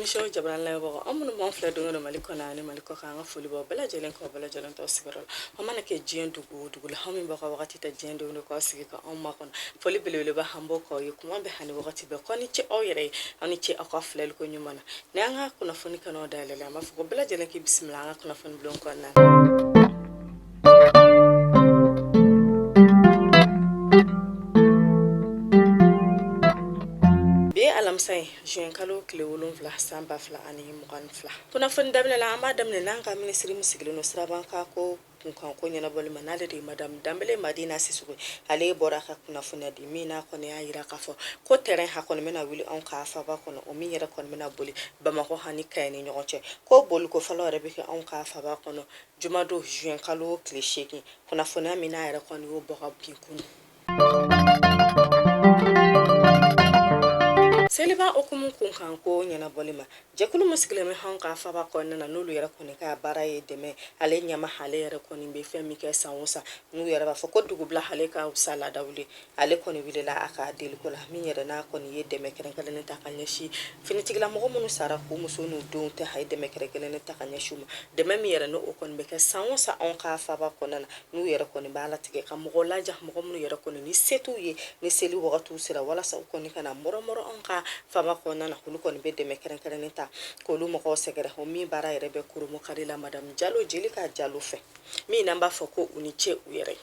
Télévision jabaranin lamɛnbagaw, an minnu b'an filɛ don o don Mali kɔnɔ ani Mali kɔkan, an ka foli b'aw bɛɛ lajɛlen k'aw bɛɛ lajɛlen to sigiyɔrɔ la. An mana kɛ diɲɛ dugu o dugu la, aw min b'aw ka wagati ta diɲɛ don o don k'aw sigi ka anw makɔnɔ, foli belebeleba an b'o k'aw ye kuma bɛɛ ani wagati bɛɛ. K'aw ni ce aw yɛrɛ ye, aw ni ce aw ka filɛli ko ɲuman na. Ni an ka kunnafoni kɛnɛw dayɛlɛla, an b'a fɔ ko bɛɛ lajɛlen k'i bisimila an ka kunnafoni bulon kɔnɔna na. Bi ye alamisa ye, juin kalo tile 7, san 2022. Kunnafoni daminɛ la, an b'a daminɛ n'an ka minisiri min sigilen don siraban kan ko kunkan ko ɲɛnabɔli ma, n'ale de ye madame Danbele Madina Sisoko. Ale bɔra ka kunnafoniya di min n'a kɔni y'a jira k'a fɔ ko tɛrɛn ha kɔni bɛna wuli anw ka faaba kɔnɔ, o min yɛrɛ kɔni bɛna boli Bamakɔ ani Kayi ni ɲɔgɔn cɛ. Ko boliko fɔlɔ yɛrɛ bɛ kɛ anw ka faaba kɔnɔ jumadon juin kalo tile 8. Kunnafoniya min n'a yɛrɛ kɔni y'o bɔ ka bin kunun. Seliba hukumu kunkan ko ɲɛnabɔli ma, jɛkulu min sigilen bɛ anw ka faaba kɔnɔna na, n'olu yɛrɛ kɔni ka baara ye dɛmɛ, ale ɲɛma ale yɛrɛ kɔni bɛ fɛn min kɛ san o san, n'u yɛrɛ b'a fɔ ko dugubila ale ka fisa laadawuli, ale kɔni wulila a ka deliko la, min yɛrɛ n'a kɔni ye dɛmɛ kɛrɛnkɛrɛnnen ta ka ɲɛsin finitigilamɔgɔ minnu sara k'u muso n'u denw to, a ye dɛmɛ kɛrɛnkɛrɛnnen ta ka ɲɛsin u ma. Dɛmɛ min yɛrɛ n'o kɔni bɛ kɛ san o san anw ka faaba kɔnɔna na, n'u yɛrɛ kɔni b'a latigɛ ka mɔgɔ laja, mɔgɔ minnu yɛrɛ kɔni ni se t'u ye ni seli wagatiw sera, walasa u kɔni kana mɔrɔmɔrɔ anw ka faaba kɔnɔna na, olu kɔni bɛ dɛmɛ kɛrɛnkɛrɛnnen ta k'olu mɔgɔw sɛgɛrɛ. O min baara yɛrɛ bɛ kurumukari la madame Jalo Jelika Jalo fɛ, min n'an b'a fɔ ko u ni ce u yɛrɛ.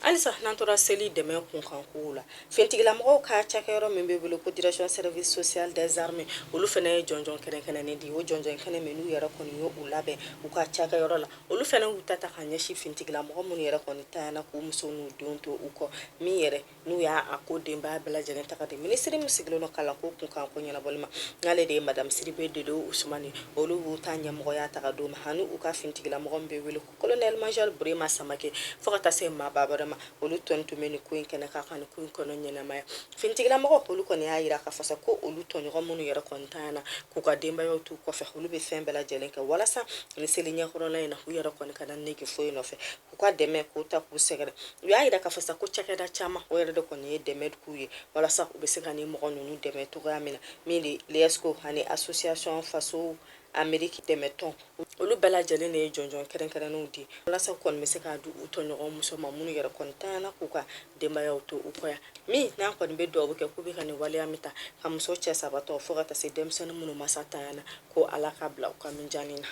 Halisa n'an tora seli dɛmɛ kunkan kow la, finitigilamɔgɔw ka cakɛyɔrɔ min bɛ wele ko direction service social des armées, olu fana ye jɔnjɔn kɛrɛnkɛrɛnnen di. O jɔnjɔn kɛnɛ min n'u yɛrɛ kɔni ye u labɛn u ka cakɛyɔrɔ la, olu fana y'u ta ta ka ɲɛsin finitigilamɔgɔ minnu yɛrɛ kɔni tanyana k'u muso n'u denw to u kɔ, min yɛrɛ n'u y'a a ko denbaya bɛɛ lajɛlen ta ka di minisiri min sigilen don kalanko kunkan ko ɲɛnabɔli ma, n'ale de ye madame Sidibe Dede Usumani, olu b'u ta ɲɛmɔgɔya ta ka d'o ma, ani u ka finitigilamɔgɔ min bɛ wele ko colonel major Burema Samake, fo ka taa se maaba wɛrɛ ma, olu tɔn tun bɛ nin ko in kɛnɛ kan ka nin ko in kɔnɔ ɲɛnamaya. Finitigilamɔgɔ olu kɔni y'a jira k'a fɔ sa ko olu tɔɲɔgɔn minnu yɛrɛ kɔni tanyana k'u ka denbayaw t'u kɔfɛ, olu bɛ fɛn bɛɛ lajɛlen kɛ walasa ni seli ɲɛkɔrɔla in na, u yɛrɛ kɔni kana nege foyi nɔfɛ, k'u ka dɛmɛ k'u ta k'u sɛgɛrɛ. U y'a jira k'a fɔ sa ko cakɛda caman o yɛrɛ de kɔni ye dɛmɛ k'u ye walasa u bɛ se ka nin mɔgɔ ninnu dɛmɛ cogoya min na, min de l'ESCO ani association faso Ameriki dɛmɛtɔn, olu bɛɛ lajɛlen de ye jɔnjɔn kɛrɛnkɛrɛnnenw di walasa u kɔni bɛ se k'a di u tɔɲɔgɔn muso ma minnu yɛrɛ kɔni tanyana k'u ka denbayaw to u kɔ yan. Min n'an kɔni bɛ dugawu kɛ k'u bɛ ka nin waleya min ta ka muso cɛ sabatɔ fo ka taa se denmisɛnnin minnu masa tanyana, ko Ala ka bila u ka minjani na.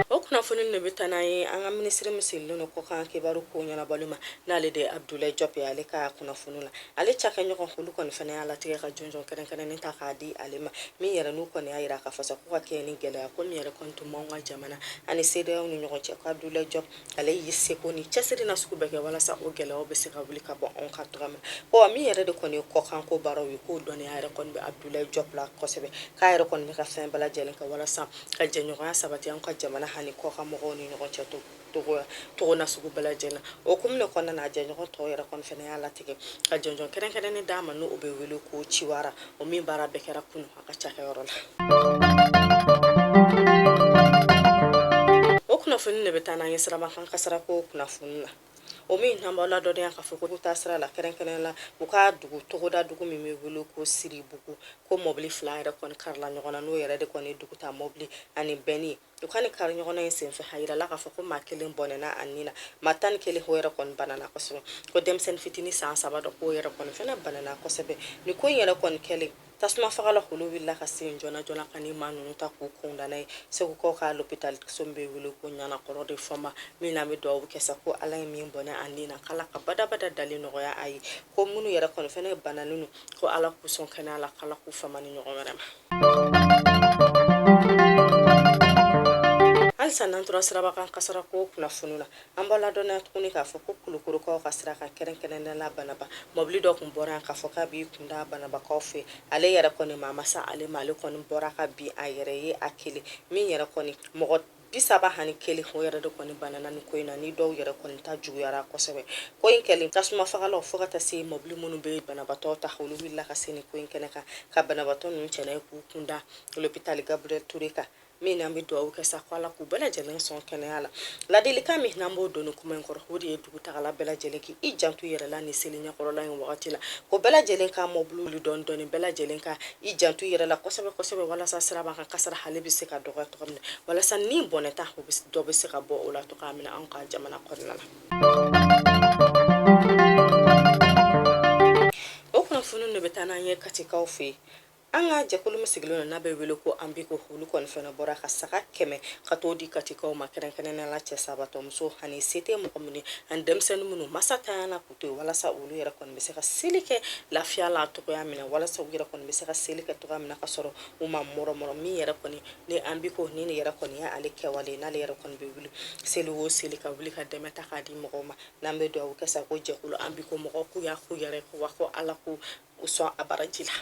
O kunnafoni de bɛ taa n'an ye an ka minisiri min sigilen don kɔkan kibaru ko ɲɛnabɔli ma, n'ale de ye Abudulayi Jɔp ye, ale ka kunnafoni la, ale cakɛɲɔgɔn olu kɔni fana y'a latigɛ ka jɔnjɔn kɛrɛnkɛrɛnnen ta k'a di ale ma, min yɛrɛ n'u kɔni y'a jira k'a fɔ sa ko ka kɛɲɛ ni gɛlɛya ko min yɛrɛ kɔni tun b'anw ka jamana ani CEDEAO ni ɲɔgɔn cɛ, ko Abudulayi Jɔp ale y'i seko ni cɛsiri na sugu bɛɛ kɛ walasa o gɛlɛyaw bɛ se ka wuli ka bɔ anw kan cogoya min na. Ko min yɛrɛ de kɔni ye kɔkan ko baaraw ye, k'o dɔnniya yɛrɛ kɔni bɛ Abudulayi Jɔp la kosɛbɛ, k'a yɛrɛ kɔni bɛ ka fɛn bɛɛ lajɛlen kɛ walasa ka jɛɲɔgɔnya sabati anw ka jamana ani kɔkan mɔgɔw ni ɲɔgɔn cɛ togo na sugu bɛɛ lajɛlen na. O hukumu de kɔnɔna na, a jɛɲɔgɔn tɔw yɛrɛ kɔni fana y'a latigɛ ka jɔnjɔn kɛrɛnkɛrɛnnen d'a ma, n'o bɛ wele ko ciwara, o min baara bɛɛ kɛra kunun a ka cakɛyɔrɔ la. O kunnafoni de bɛ taa n'an ye sirabakan kasara ko kunnafoni na, o min n'an b'aw ladɔnniya k'a fɔ ko taa sira la, kɛrɛnkɛrɛnnen la u ka dugu togoda dugu min bɛ wele ko Siribugu, ko mɔbili fila yɛrɛ kɔni karila ɲɔgɔn na, n'o yɛrɛ de kɔni ye duguta mɔbili ani bɛnni. U ka nin kari ɲɔgɔnna in senfɛ, a yirala k'a fɔ ko maa kelen bɔnɛna a ni na, maa 11 o yɛrɛ kɔni banana kosɛbɛ, ko denmisɛnnin fitinin san 3 dɔ k'o yɛrɛ kɔni fana banana kosɛbɛ. Nin ko in yɛrɛ kɔni kɛlen, tasuma fagala olu wulila ka se joona joona ka nin maa ninnu ta k'u kundana ye Segukaw ka lopitali so min bɛ wele ko Ɲanakɔrɔ de Fɔnba, min n'an bɛ dugawu kɛ sa ko Ala ye min bɔnɛ a ni na, k'Ala ka badabada dali nɔgɔya a ye, ko minnu yɛrɛ kɔni fana bananen don, ko Ala k'u sɔn kɛnɛya la, k'Ala k'u fama ni ɲɔgɔn wɛrɛ ma. Halisa n'an tora sirabakan kasara ko kunnafoni na, an b'aw ladɔnniya tuguni k'a fɔ ko Kulukorokaw ka sira kan, kɛrɛnkɛrɛnnenya la Banaba, mɔbili dɔ tun bɔra yan k'a fɔ k'a b'i kunda Banabakaw fɛ. Ale yɛrɛ kɔni maa ma se ale ma, ale kɔni bɔra ka bin a yɛrɛ ye a kelen, min yɛrɛ kɔni mɔgɔ 31 o yɛrɛ de kɔni banana nin ko in na, ni dɔw yɛrɛ kɔni ta juguyara kosɛbɛ. Ko in kɛlen, tasuma fagalaw fo ka taa se mɔbili minnu bɛ banabaatɔ ta, olu wulila ka se nin ko in kɛnɛ kan ka banabaatɔ ninnu cɛ n'a ye k'u kunda l'hôpital Gabriel Touré kan. Min n'an bɛ dugawu kɛ sa ko Ala k'u bɛɛ lajɛlen sɔn kɛnɛya la. Ladilikan min n'an b'o don ni kuma in kɔrɔ, o de ye dugutagala bɛɛ lajɛlen k'i janto i yɛrɛ la ni seli ɲɛkɔrɔla in wagati la, ko bɛɛ lajɛlen ka mɔbili wuli dɔɔni dɔɔni, bɛɛ lajɛlen ka i janto i yɛrɛ la kosɛbɛ kosɛbɛ, walasa siraba kan kasara hali bɛ se ka dɔgɔya cogo min na, walasa ni bɔnɛta dɔ bɛ se ka bɔ o la cogoya min na anw ka jamana kɔnɔna la. O kunnafoni de bɛ taa n'an ye Katikaw fɛ yen. An ka jɛkulu min sigilen don n'a bɛ wele ko Anbiko, olu kɔni fana bɔra ka saga 100 ka t'o di Katikaw ma, kɛrɛnkɛrɛnnenya la cɛ sabatɔ muso ani se tɛ mɔgɔ minnu ani denmisɛnnin minnu masa tanyana k'u to yen, walasa olu yɛrɛ kɔni bɛ se ka seli kɛ lafiya la cogoya min na, walasa u yɛrɛ kɔni bɛ se ka seli kɛ cogoya min na ka sɔrɔ u ma mɔrɔmɔrɔ. Min yɛrɛ kɔni ni Anbiko ni nin yɛrɛ kɔni y'ale kɛwale, n'ale yɛrɛ kɔni bɛ wuli seli o seli ka wuli ka dɛmɛ ta k'a di mɔgɔw ma. N'an bɛ dugawu kɛ sa ko jɛkulu Anbiko mɔgɔw k'u y'a k'u yɛrɛ wa ko Ala k'u u sɔn a baraji la.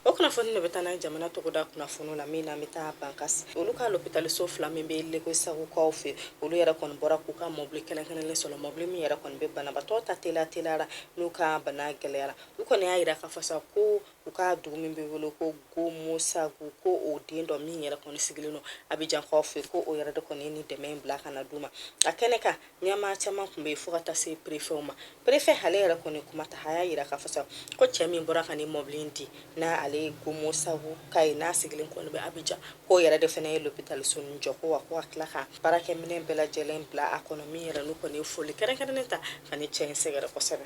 O kunnafoni de bɛ taa n'a ye jamana togoda kunnafoni la, min na an bɛ taa Bankasi, olu ka lopitaliso 2 min bɛ Legosagukaw fɛ, olu yɛrɛ kɔni bɔra k'u ka mɔbili kɛrɛnkɛrɛnnen sɔrɔ, mɔbili min yɛrɛ kɔni bɛ banabaatɔ ta teliya teliyara n'u ka bana gɛlɛyara. U kɔni y'a jira k'a fɔ sa ko u ka dugu min bɛ wele ko Gomosagu, ko o den dɔ min yɛrɛ kɔni sigilen don Abijankaw fɛ, ko o yɛrɛ de kɔni ye nin dɛmɛ in bila ka na d'u ma. A kɛnɛ kan, ɲɛmaa caman tun bɛ yen fo ka taa se perefɛw ma. Perefe ale yɛrɛ kɔni kuma ta, a y'a jira k'a fɔ sa ko cɛ min bɔra ka nin mɔbili in di, n'a ale ye Gomosagu ka ye, n'a sigilen kɔni bɛ Abijan, k'o yɛrɛ de fana ye lopitaliso nin jɔ, ko wa ko ka tila ka baarakɛminɛn bɛɛ lajɛlen bila a kɔnɔ, min yɛrɛ n'u kɔni ye foli kɛrɛnkɛrɛnnen ta ka ni cɛ in sɛgɛrɛ kosɛbɛ.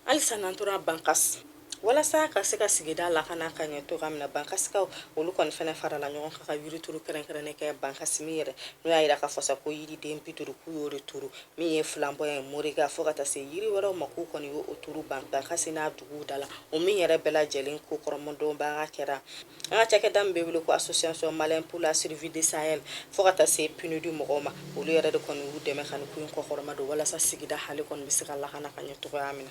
Halisa n'an tora Bankasi, walasa ka se ka sigida lakana ka ɲɛ cogoya min na, Bankasikaw olu kɔni fana farala ɲɔgɔn kan ka yirituru kɛrɛnkɛrɛnnen kɛ Bankasi, min yɛrɛ n'u y'a jira k'a fɔ sa ko yiriden 50 k'u y'o de turu, min ye filanbɔ ye, moriga, fo ka taa se yiri wɛrɛw ma, k'u kɔni y'o turu Bankasi n'a duguw da la. O min yɛrɛ bɛɛ lajɛlen ko kɔrɔmadonbaga kɛra an ka cakɛda min bɛ wele ko Association malienne pour la survie du Sahel, fo ka taa se PNUD mɔgɔw ma, olu yɛrɛ de kɔni y'u dɛmɛ ka nin ko in kɔkɔrɔma don, walasa sigida hali kɔni bɛ se ka lakana ka ɲɛ cogoya min na.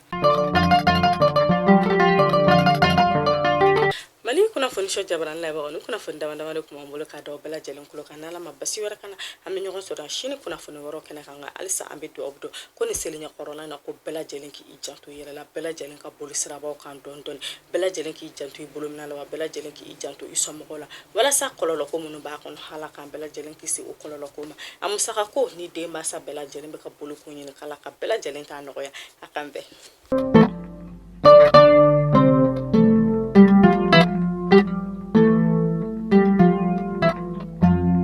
Mali kunnafoni so jabarani lajɛbagaw, ni kunnafoni dama dama de tun b'an bolo k'a da aw bɛɛ lajɛlen tulo kan. N'Ala ma basi wɛrɛ kana, an bɛ ɲɔgɔn sɔrɔ sini kunnafoni wɛrɛw kɛnɛ kan. Nka halisa an bɛ dugawu don ko nin seli ɲɛkɔrɔla na, ko bɛɛ lajɛlen k'i janto i yɛrɛ la, bɛɛ lajɛlen ka boli sirabaw kan dɔɔni dɔɔni, bɛɛ lajɛlen k'i janto i bolomina la, wa bɛɛ lajɛlen k'i janto i somɔgɔw la, walasa kɔlɔlɔ ko minnu b'a kɔnɔ, Ala k'an bɛɛ lajɛlen kisi o kɔlɔlɔ ko ma. A musaka ko ni denmansa bɛɛ lajɛlen bɛ ka boli k'o ɲini, k'Ala ka bɛɛ lajɛlen k'a nɔgɔya. A k'an bɛn.